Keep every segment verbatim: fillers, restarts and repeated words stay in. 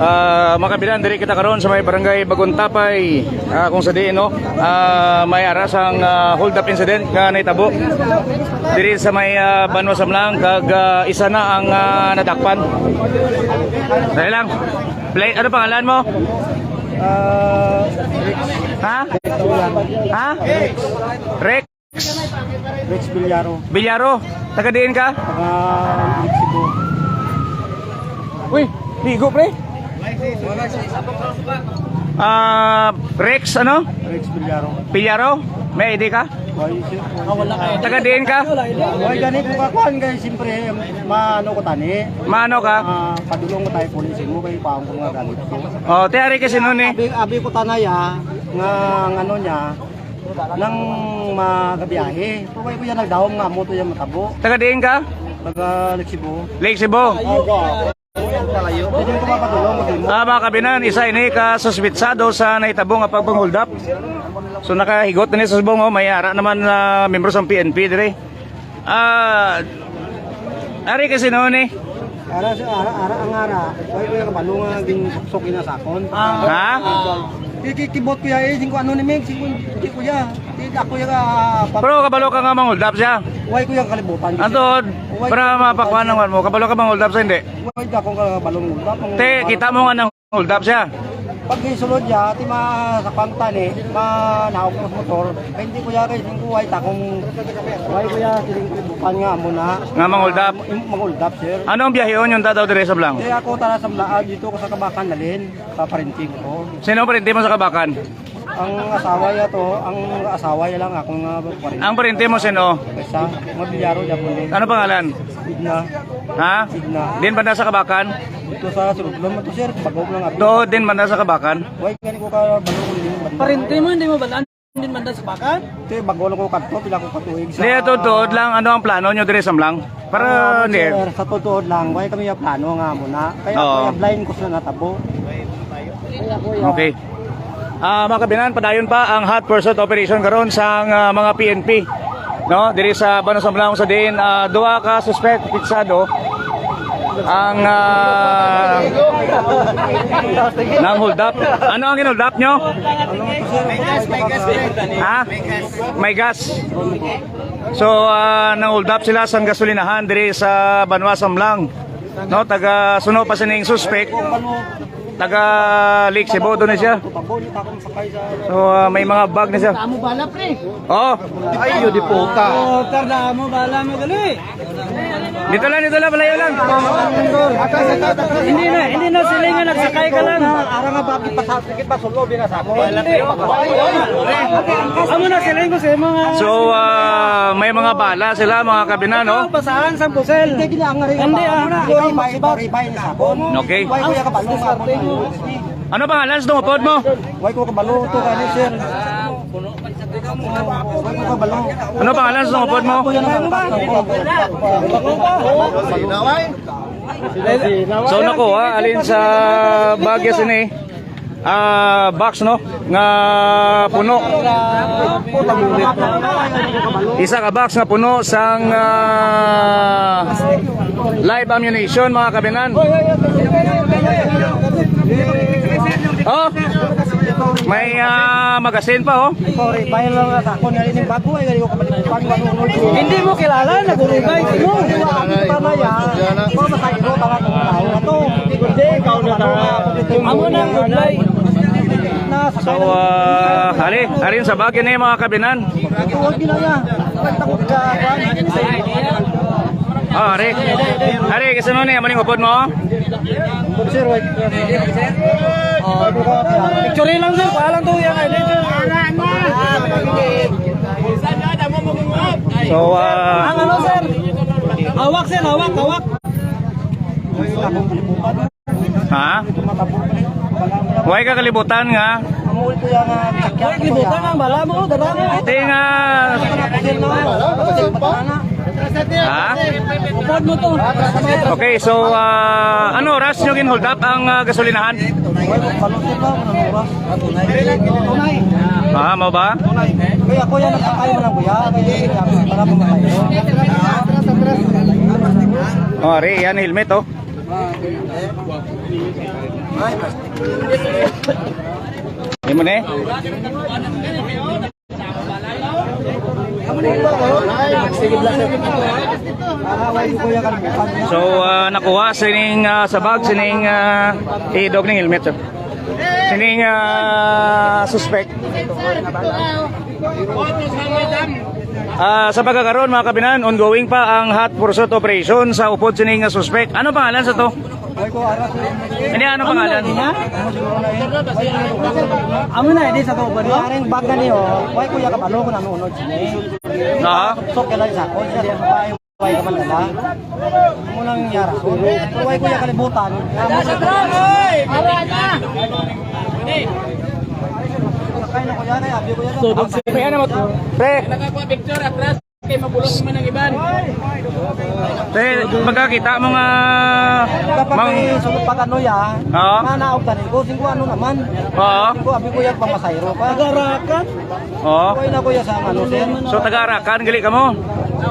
Ah, mga kabinan, diri kita karon sa may barangay Bagong Tapay, ah, kung sa diin, no, ah, may ara sang, ah, hold up incident nga nahitabo diri sa may, ah, Banwa Samlang, kag, ah, isa na ang, ah, nadakpan. Dali lang. Play, ano pangalan mo? Ah, Ha? Ha? Rex. Rex Villaro. Villaro, taga diin ka? Taga Cebu. Uy, ligo, pre. Ah, Rex, ano? Rex Villaro. Villaro? May I D ka? Why, sir? Taga diin ka? Why, gani ko kakuan kay siyempre, maano ko tani. Maano ka? Ah, padulong ko tayo police mo kay paong ko nga gamit ko. Oh, te, ari ka sino ni? Abi, abi ko tanay, ah, nga ang ano niya, nang magabiyahe. Pagay ko yan nagdahom nga amo to yung matabo. Taga diin ka? Taga Lake Cebu. Lake Cebu. Opo. Pwede ko mapatulong, pwede mo. Ah, mga kabinan, isa ini ka suspitsado sa nahitabo nga pagpang-hold up. So, nakahigot na ni sa subong, oh, may ara naman na membro sa P N P dire. Ah, ari kasi noon eh. Ara sa ara, ara ang ara. Wala ko yung kabalo nga ginsuksok ina sa akon. Ha? Kikibot ko ya eh, singko ano ni Meg, singko hindi ko ya. Di ako ya ka. Pero kabalo ka nga manghold up siya. Why ko yung kalibutan? Antod, para mapakuan ang mo. Kabalo ka manghold up sa hindi. Why di ako kabalo manghold up? Te, kita mo nga nang hold up siya. Pag isulod niya, ti ma sa pangtani, ma naog sa motor, hindi ko ya kay singko why takong why ko ya siling kalibutan nga amo na. Nga manghold up? Manghold up, sir. Ano ang biyahe on yung dadaw dire sa Blang? Kaya ako tara sa Blaan, dito ko sa Kabakan nalin, sa parinting ko. Sino ang parinting mo sa Kabakan? Ang asawa niya to, ang asawa niya lang ako nga parinting. Ang parinting mo sino? Isa, mabilyaro niya po. Ano pangalan? Signa. Ha? Signa. Din banda sa Kabakan? Ito sa Suruglo man to, sir. Bago lang ako. Tuod din banda sa Kabakan? Why gani ko ka bago ko din banda? Parinting mo, hindi mo balaan? Din man sa Kabakan? Te, bago lang ko kadto, pila ko katuig sa. Hindi, tuod, tuod lang. Ano ang plano nyo dire sa Mlang? Para, hindi. Sir, sa tuod lang, wala kami yung plano nga muna. Kaya, kaya blind ko sa natabo. Okay. Ah, mga kabinan, padayon pa ang hot pursuit operation karon sa, ah, mga P N P, no? Diri sa Bano sa Mlang sa diin, ah, duha ka suspect, suspetsado ang, ah, nang hold up. Ano ang hold up nyo? Ha? May gas. So, ah, nang hold up sila sa gasolinahan diri sa Banwa Samlang. No, taga suno pa sining suspect. Taga Lake Cebu, doon na siya. So, ah, may mga bag na siya. Damo bala, pre. Oh. Ay, yun, di puta. Oh, tardamo bala mo gali. Dito lang, dito lang, malayo lang. Hindi na, hindi na sila nga nagsakay ka lang. Ara nga bakit pa sa tikit pa sulo binasa ko. Amo na sila yung gusto mo nga. So, ah, may mga bala sila, mga kabinan, no? Basahan sa pusel. Hindi, hindi, ang Hindi, ah. Ribay, ribay, ribay ni Sabon. Okay. Why ko yung kabalo nga ako? Ano pangalan sa tungupod mo? Why ko kabalo to, kani, sir? Why ko kabalo? Ano pangalan sa tungupod mo? Ako yan ang So, nakuha, alin sa bag ya sini? Ah, box, no? Nga puno. Isa ka box nga puno sang, ah, live ammunition, mga kabinan. Oh, may, ah, magazine pa, oh. Sorry, bayar lang na ako. Narinig bago, ay, galing ko kabalik. Hindi mo kilala, nagurugay mo. Ang pamaya, masakit ko, tama ko, tao na to. Hindi, ikaw na. Amo na ang reply. So, ah, ali, alin sa bagay ni mga kabinan? Tuwag nila niya. Takot ka, kuwan. Ah, ari. Ari, kasi nun eh, maning upod mo? Sir, wait. Picture lang, sir. Paalam to, yan, eh. So, ah, Ang ano, sir? Hawak, sir. Hawak, hawak. Ha? Way ka kalibutan nga? Way kalibutan ang bala mo, dala mo. Di nga. Ha? Upod mo to. Okay, so, ah, ano oras nyo gin-hold up ang, ah, gasolinahan? Ah, mo ba? Kaya kuya, nagpakay mo lang, kuya. Kaya, para pumatay. Oh, ari, yan, helmet, oh. Imo ni? So, ah, nakuha sining, ah, sa bag, sining, ah, idog ning helmet, sir. Sining, ah, suspect. Ah, sa pagkakaron, mga kabinan, ongoing pa ang hot pursuit operation sa upod sining, ah, suspect. Ano pangalan sa to? Hindi, ano pangalan? Amo na, di sa kauban mo? Aring bag na niyo, why kuya kabalo kung ano unod sini? Ah. So, kailan sa ako, siya sa bahay, why ka man nila? Amo nang yara. Pero why kuya kalibutan? Sakay na kuya, kaya abi kuya. So, Pre, ano mo? Pre. Nakakuha picture, atras. Kay mabulong man ang iban. Te, magkakita mo nga Kapag mang- may sulod pag ano ya, Oo. Nga naog tani ko, singko ano naman. Oo. Singko, abi ko yung pamasayro ka. Nagarakan? Oo. Okay na kuya sa ano, sir. So, taga-Arakan, gali ka mo?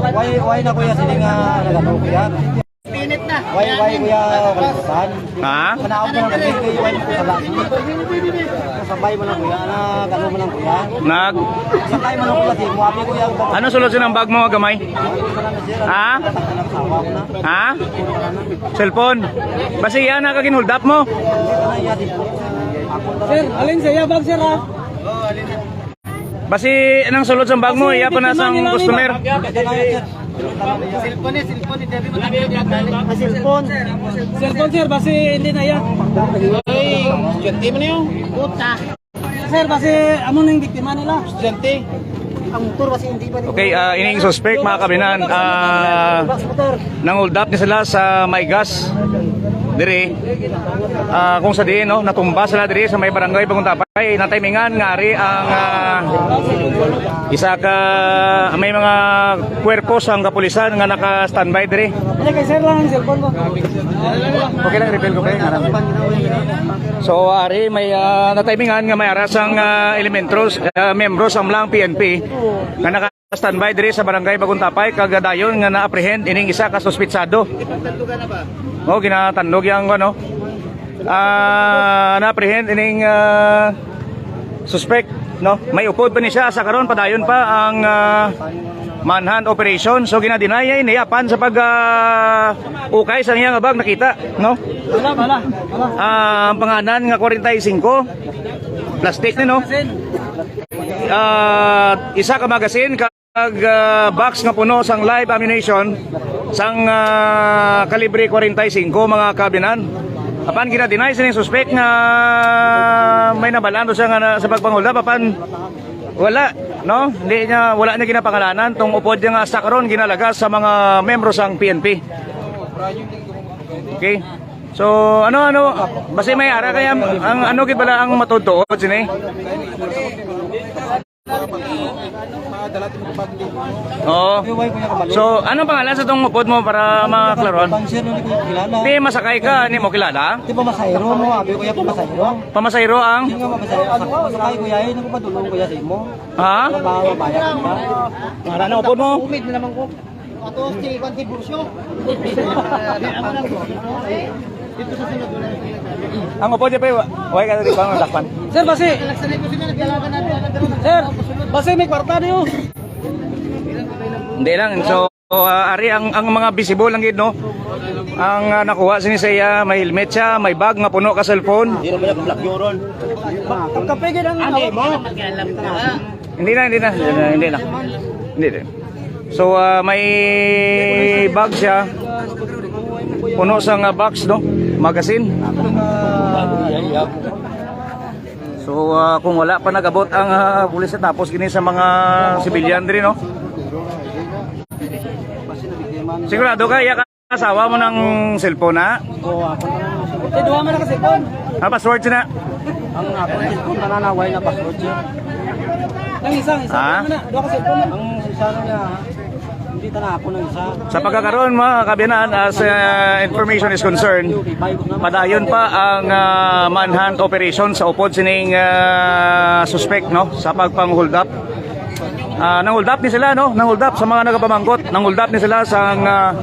Why, why na kuya sila nga nagano kuya? Pinit na. Why, why kuya kalibutan? Ha? Manaog na lang kami kay why na po sa lagi. Sabay mo lang kuya, na gano mo lang kuya. Nag- Sakay mo lang kuya, di mo abi kuya. Ano sulod sa nang bag mo, gamay? Ha? Ha? Cellphone? Basi yan, nakaginhold up mo? Sir, alin sa iya bag, sir, ha? Basi nang sulod sa bag mo, iya pa na sang customer. Cellphone eh, cellphone eh, Debbie, matanggal yung galing. Ah, cellphone. Cellphone, sir, basi hindi na iya. Ay, ganti mo na yun. Puta. Sir, basi amo na yung biktima nila. Estudyante. Ang motor basi hindi pa rin. Okay, ah, ining suspect, mga kabinan, ah, nang-hold up ni sila sa may gas. Diri, ah, kung sa diin, no, natumba sila diri sa may barangay Bagong Tapay. Natimingan nga ari ang, ah, isa ka, may mga kwerpo sang kapulisan nga naka-standby diri. Hindi, kay sir lang ang cellphone ko. Okay lang, refill ko, pre, ngaran. So, ari, may, ah, natimingan nga may ara sang, ah, elementos, ah, miyembro sang lang P N P nga naka-standby diri sa barangay Bagong Tapay, kag dayon nga na-apprehend ining isa ka suspitsado. Oh, ginatandog yang ano. Ah, na-apprehend ining, ah, suspect, no? May upod pa ni siya sa karon, padayon pa ang, ah, manhunt operation. So, ginadinayay niya apan sa pag, ah, ukay sa iya nga bag nakita, no? Wala, wala, wala. Ah, ang panganan nga forty-five, plastic ni, no? Ah, isa ka magazine, kag, ah, box nga puno sang live ammunition sang, ah, kalibre forty-five, mga kabinan. Apan gina-deny sining suspect nga may nabalaan to siya nga na, sa pagpangulap, apan wala, no? Hindi niya, wala niya ginapangalanan tong upod niya nga hasta karon ginalagas sa mga membro sang P N P. Okay. So, ano, ano, basi may ara kaya ang, ang ano gid bala ang matuod-tuod sini? Oo. So, anong pangalan sa tong upod mo para maklaron? Sir, hindi ko kilala. Di, masakay ka, hindi mo kilala? Di ba masayro mo? Abi ko yan, pamasayro. Pamasayro ang? Hindi nga pamasayro. Ano, masakay ko yan, hindi ko padulong ko yan sa imo. Ha? Bawa, bawa. Ngalan ang upod mo? Umid na naman ko. Ato si Juan Tiburcio. Ang upod niya pa, wa-, wala ka rin bang dakpan? Sir, basi. Sir, basi may kwarta niyo. Hindi lang. So, ah, ari ang, ang mga visible lang gid, no? Ang, ah, nakuha sini sa iya, may helmet siya, may bag nga puno ka cellphone. Hindi naman yung black yun. Kapigil ang hawak mo. Hindi na, hindi na, hindi na, hindi na. Hindi na. So, ah, may bag siya. Puno sa nga box, no? Magazine. So, ah, kung wala pa nag-abot ang, ah, pulis, tapos gini sa mga civilian diri, no? Sigurado ka, iya ka asawa mo ng cellphone, ha? Oo, ako na lang. Sa duha man ka cellphone. Ah, password siya na. Ang ako cellphone, nananaway na password siya. Ang isa, isa Ha? na, duha ka cellphone. Ang isa na niya, hindi ta na ako ng isa. Sa pagkakaron, mga kabiyanan, as, uh, information is concerned, padayon pa ang, uh, manhunt operation sa upod sining, uh, suspect, no, sa pagpang-hold up. Ah, nang-hold up ni sila, no? Nang-hold up sa mga nagapamangkot. Nang-hold up ni sila sa, ah,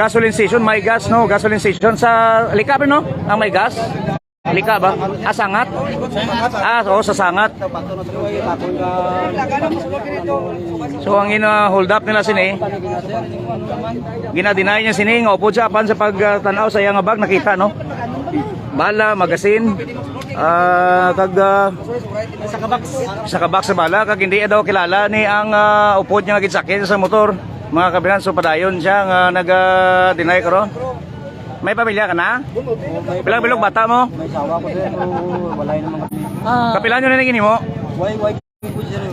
Gasoline station, may gas, no? Gasoline station sa Lika, no? Ang may gas? Lika ba? Ah, Sangat? Ah, oo, sa Sangat. So, ang ina-hold up nila sini, gina-deny niya sini nga upod siya apan sa pagtan-aw sa iya nga bag, nakita, no? Bala, magasin, ah, kag, ah, sa kabak sa bala, kag hindi daw kilala ni ang, ah, upod niya nga ginsakyan sa motor. Mga kabinan, so padayon siya nga nag-deny karon. May pamilya ka na? Pilang bilog bata mo? May asawa ko, sir, pero wala naman. Ah. Kapila nyo na nang ginimo? Why, why po, sir?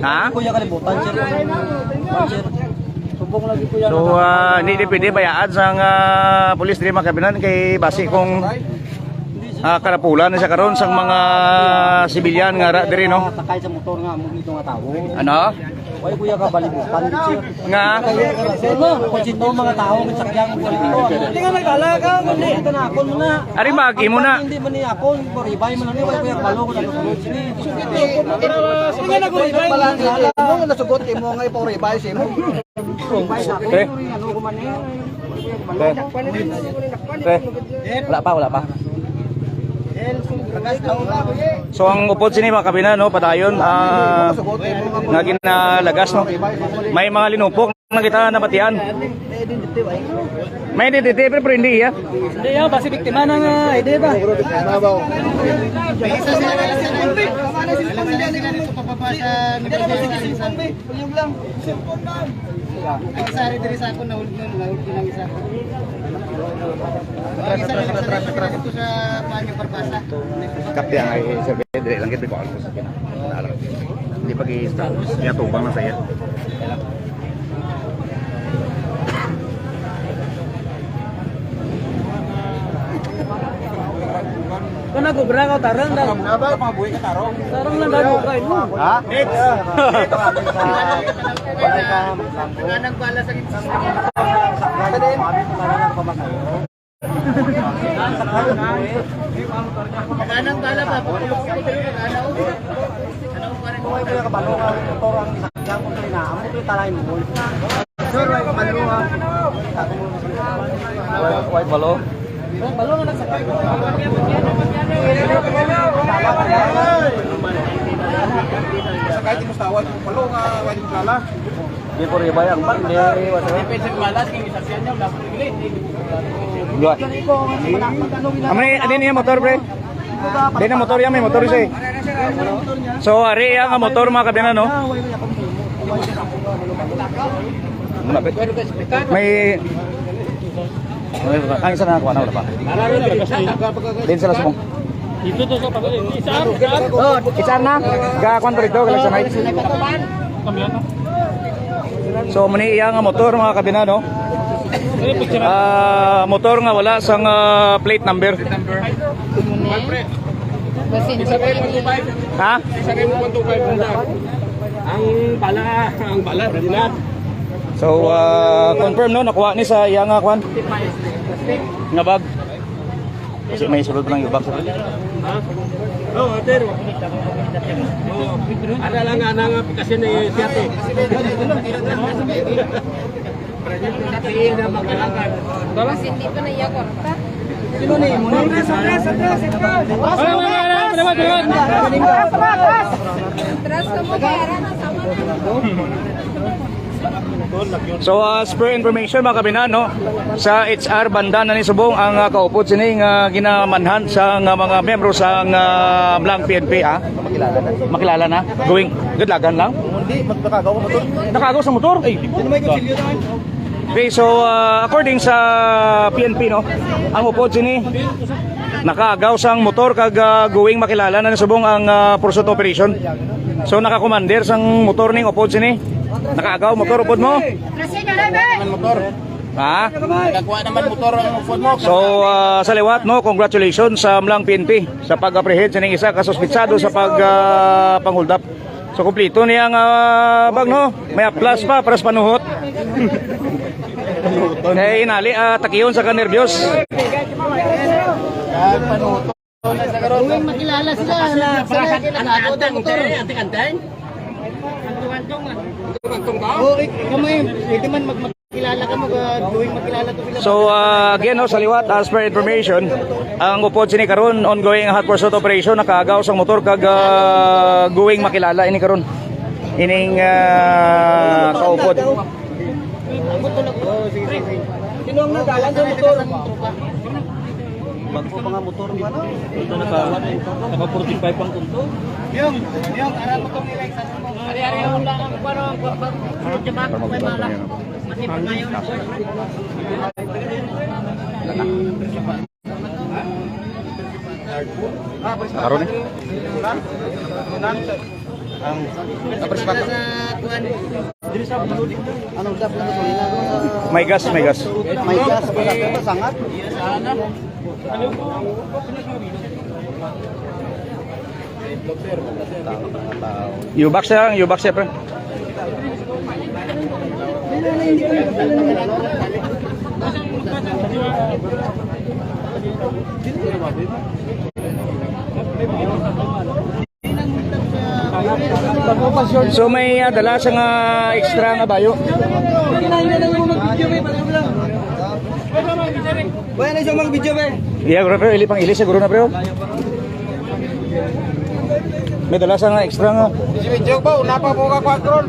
Ha? Kuya kalibutan, sir. Sir. Subong lagi, kuya. So, ah, hindi, di pwede bayaan sang, ah, pulis diri, mga kabinan, kay basi kung, ah, karapulan na siya karon sang mga sibilyan nga ra diri, no? Sakay sa motor nga, mo ito nga tao. Ano? Why, kuya, ka balibutan, sir? Nga? Sir, no, kung sino mga tao, may sakyan, kung sino. Hindi nga nagdala ka, hindi. Ito na, ako muna. Ari, mag-imo na. Hindi man niya ako, ribay man lang, why, kuya, balo ko na. Hindi nga nag-ribay. Ano nga nasugot, imo nga ipauribay sa imo? Pre. Pre. Pre. Wala pa, wala pa. So, ang upod sini, mga kabinan, no, padayon, ah, nga ginalagas, no. May mga linupok na kita nabatian. May identity, pero, pero hindi, ya. Hindi, ya, basi biktima ng, ah, I D ba? May isa sila na sa pababa sa negosyo sa isa. Uyog lang. Ang isa rin diri sa ako, nahulog na, nahulog na ang isa. Ang isa rin sa dito sa Panyo Barbaza. Kapya nga, eh, sir, dili lang kita ko ano sa kina. Hindi pag-i-stop. Kaya tubang na sa iya. Kana gubra ka, tarang daw. Ang nabal, mga buhi ka, tarong. Tarang lang daw, okay mo. Ha? Next. Wala ka, magsambo. Wala nang bala sa gitna. Wala din. Wala nang bala ba? Pagpulok sa pagpulok, wala na, oh. Ano pa rin? Wala ka, balo ka, motor ang sakyan ko, kaya na, amo ko yung talay mo. Sir, wala ka, balo ka. Wala, wala, balo. Sakay, kumusta? Wala, wala, wala. Di ko ribay ang bag, di, wala. Depende sa malas, kung isa siya niya, wala ko ribay. Dua. Amay, ano niya motor, pre? Di na motor yan, may motor siya eh. So, ari ang motor, mga kabinan, no? Muna, pre. May Ay, isa na, kuha na, wala pa. Din sila subong. Ito to sa pagkakas. Isa, isa. Oh, isa na. Ga, kuwan pa rito, galag sa night. So, muni iya nga motor, mga kabinan, no? Ah, motor nga wala sang, ah, plate number. Ha? Ang bala, ang bala, original. So, ah, confirm, no, nakuha ni sa iya nga kwan. Nga bag. Kasi may sulod pa lang yung bag. Ha? Oo, pero. Oo. Ano lang nga, ano nga, kasi ni Siyate. Kasi hindi pa na iya kwarta. Sino ni? Atras, atras, atras, atras. Atras, atras, atras. Atras ka mo, kaya na, sama na. So, as per information, mga kabinan, no, sa H R banda na ni subong ang, ah, kaupod sini nga ginamanhan sa nga mga miyembro sa nga Blang P N P, ha? Makilala na. Makilala na? Going, gadlagan lang? Hindi, mag-, nakagaw ka motor. Nakagaw sa motor? Ay, di mo. Sino may kutsilyo naman? Okay, so, ah, according sa P N P, no, ang upod sini nakaagaw sang motor kag, ah, going makilala na subong ang, ah, pursuit operation. So, naka-commander sang motor ning upod sini. Nakaagaw motor upod mo? Motor. Ha? Nagkuha naman motor ang phone mo. So, ah, sa liwat, no, congratulations sa Mlang P N P sa pag-apprehend sining isa ka suspitsado sa pag, ah, pang-hold up. So, kumplito niya nga, ah, bag, no? May aplas pa, para sa panuhot. Eh, inali, ah, takiyon sa kanerbiyos. Kung makilala sila na sa antang, antang, antang. Oo, ik-, kamay, pwede man mag-, mag- Kilala ka mo, ah, going makilala to sila. So, ah, again, no, sa liwat, as per information, ang upod sini karon, ongoing hot pursuit operation, nakaagaw sang motor kag, ah, going makilala ini karon. Ining, ah, kaupod. Sino ang nagdala sa motor? Bago pa nga motor, ano? Ito naka, naka forty-five ang kunto. Yung, yung, ara mo tong nila isa. Ari-ari, ang lang, ang, ano, ang, ang, ang, ang, ang, ang, ang, Karon eh. Ang, ang presbata. May gas, may gas. May gas, may gas. Sangat. U-box siya, U-box siya, pre. So may, ah, dala sa nga extra nga bayo. Wala na isang mag-video, be. Iya, bro, pero ili pang ili siguro na, bro. May dala sa nga extra nga. Video po, una pa po ka kwadron.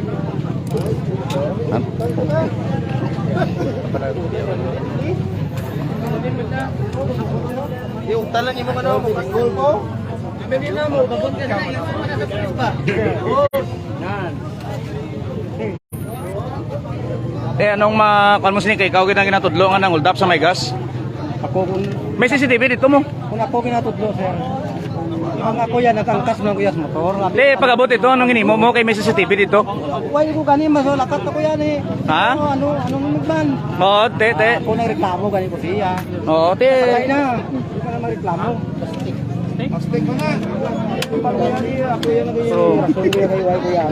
Yung talan yung mga ano, mga school po. Eh, anong ma-, kuwan mo sini kay ikaw gid ang ginatudlo nga nang-hold up sa may gas? Ako kun May C C T V dito mo? Kun ako ginatudlo, sir. Ang ako yan, nag-angkas man ko yan sa motor. Di, pag-abot ito, anong ginimo mo kay may C C T V dito? Why ko gani, mas lakat ako yan eh. Ha? Ano, ano, ano, ano man? Oo, te, te. Ako nagreklamo, gani ko siya. Oo, te. Patay na. Hindi ka na magreklamo. Astig ko na. Ako yan, ako yan. Rason ko yan, why ko yan.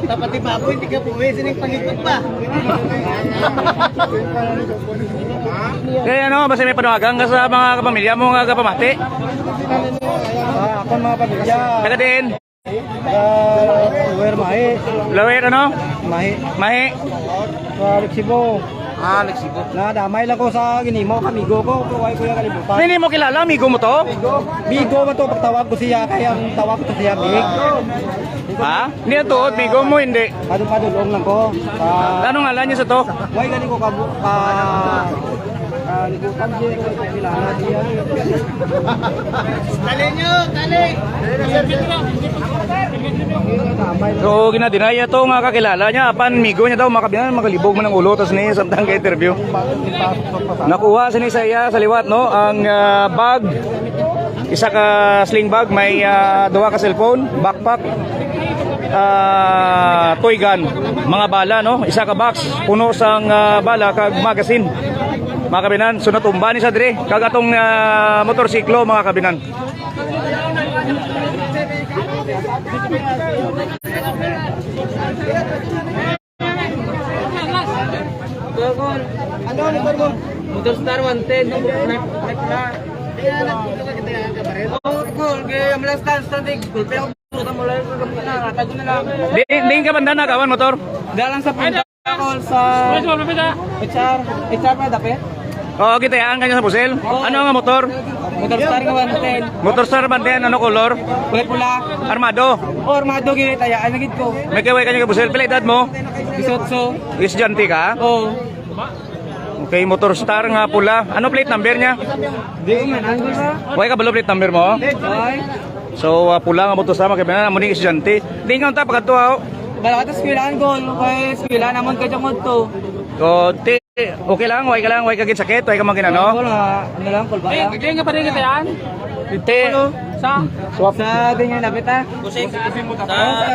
Dapat di ba ako, hindi ka puwi, sining pangikot pa. Kaya ano, basta may panawagan ka sa mga kapamilya mo nga kapamati? Ah, ako mga pamilya. Taga diin? Ah, Lower Mahi. Lower ano? Mahi. Mahi. Sa Lexibo. Ah, Lexibo. Nadamay lang ko sa ginimo, amigo ko, pero why ko yung kalibutan? Hindi mo kilala, amigo mo to? Amigo. Amigo ba to? Pagtawag ko siya, kaya ang tawag ko siya, Mig. Ha? Hindi ang tuod, amigo mo, hindi. Padul-padulong lang ko. Sa Anong ngalan niya sa to? Why gani ko kabu-, ka, ka, Dali nyo, dali! So, ginadinaya to nga kakilala niya, apan migo niya daw, makabinan, makalibog man ang ulo, tas ni samtang ka-interview. Nakuha sini sa iya, sa liwat, no, ang, ah, bag, isa ka sling bag, may, ah, duha ka cellphone, backpack, ah, toy gun, mga bala, no, isa ka box, puno sang, ah, bala, kag magazine. Mga kabinan, so natumba ni sa dre, kag atong, ah, motorsiklo, mga kabinan. Ano, ano, ano? Motor Star one ten. Oh, cool. Kaya ang last time, static. Cool. Pero, puta mo lang, tago na lang. Di, di ka banda na, kawan motor? Dalang sa punta. Ako sa H R, H R pa dapit? Oo, kita ang kanya sa pusil. Oo. Ano nga motor? Motor Star nga one ten. Motor Star one ten, ano color? Kulay pula. Armado? Oh, armado, ginitayaan na gid ko. May kaway kanya ka pusil. Pila edad mo? Dieciocho. Estudyante ka? Oo. Okay, Motor Star nga pula. Ano plate number niya? Di ko man, ano ba? Why ka balo plate number mo? Why? So, ah, pula nga motor sa mga kabinan, amo ning estudyante. Di nga unta pagkadto, ah, oh. Bala ka to eskwelahan ko, kay eskwelahan namon kay Jangod to. So, ti-, okay lang, way ka lang, way ka gid sakit, way ka man ginano? Wala, ano lang, kulba lang. Di nga pa rin kita yan? Ti-, Sa? Swap. Sa din yung lapit, ah. Kusing, sa, sa,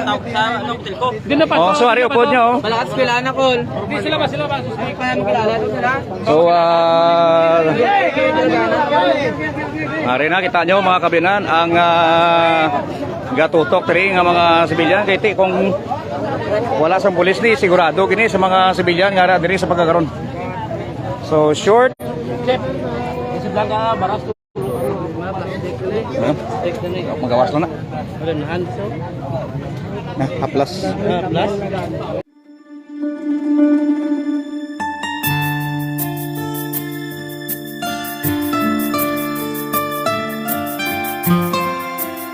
ano, hotel ko. Di na pa Oh, to, so, di ari na pa upod to. Niya, oh. Bala ka to eskwelahan na, Kol. Di sila ba, sila ba? Ay, pa namin kilala to sila. So, ah, ari na, kita nyo, mga kabinan, ang, ah, gatutok diri nga mga sibilyan. Kay ti, kung wala sang pulis ni, sigurado gini sa mga sibilyan nga ara diri sa pagkakaron. So, short. Chef, sa Blanca, Baras. Ha? Magawas na na. Wala na, hands, oh. Haplas. Ah, plus.